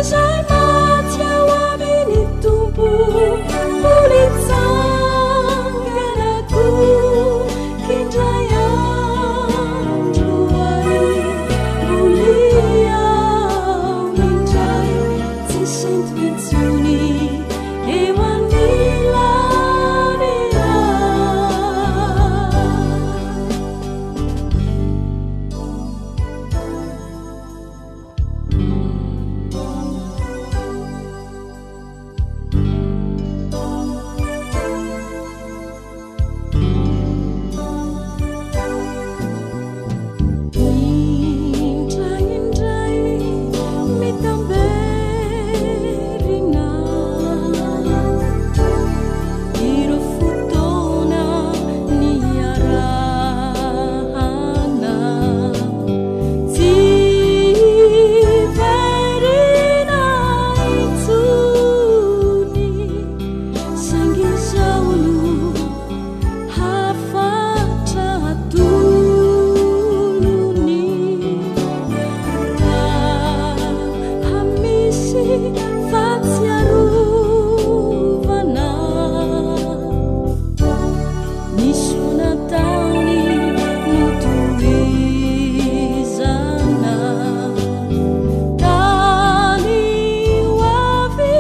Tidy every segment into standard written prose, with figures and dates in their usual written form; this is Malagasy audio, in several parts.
F'izay maty ao amin'ny Tompo mbola hitsangana koa k'indray andro any mbola ao indray tsy sento intsony eo anilany Ray. Indraindray mitamberina ireo fotoana niarahana tsy hiverina intsony saingy izao no hafatra atolony raha misy fahatsiarovana ny soa nataony notohizana tany ho avy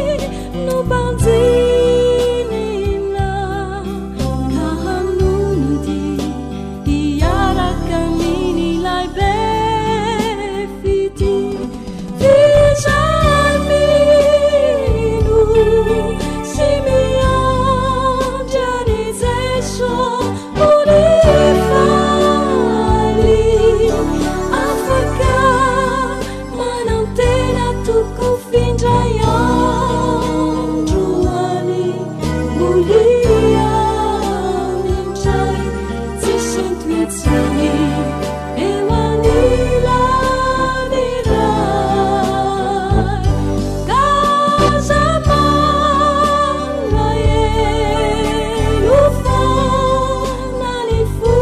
no banjinina ka hanonody hiaraka amin'ilay be fitia. F'izay mino sy miandry an'i Jesoa mbola faly, afaka manantena tokoa f'indray andro any mbola indray tsy sento intsony eo anilany Ray. Ka aza malahelo foana ny fo,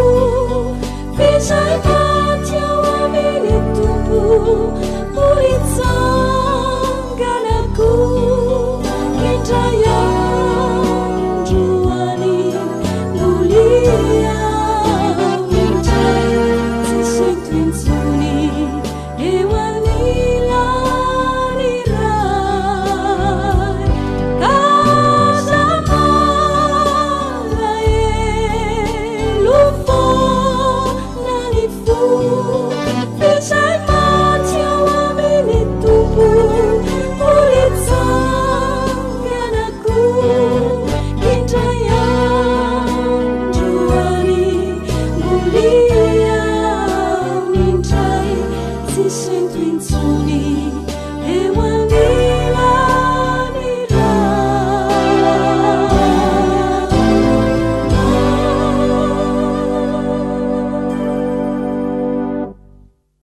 f'izay maty ao amin'ny Tompo mbola hitsangana koa indray andro any mbola indray tsy sento intsony eo anilany Ray. Ka aza malahelo foana ny fo, f'izay maty ao amin'ny Tompo mbola hitsangana koa indray andro any mbola indray tsy sento intsony eo anilany.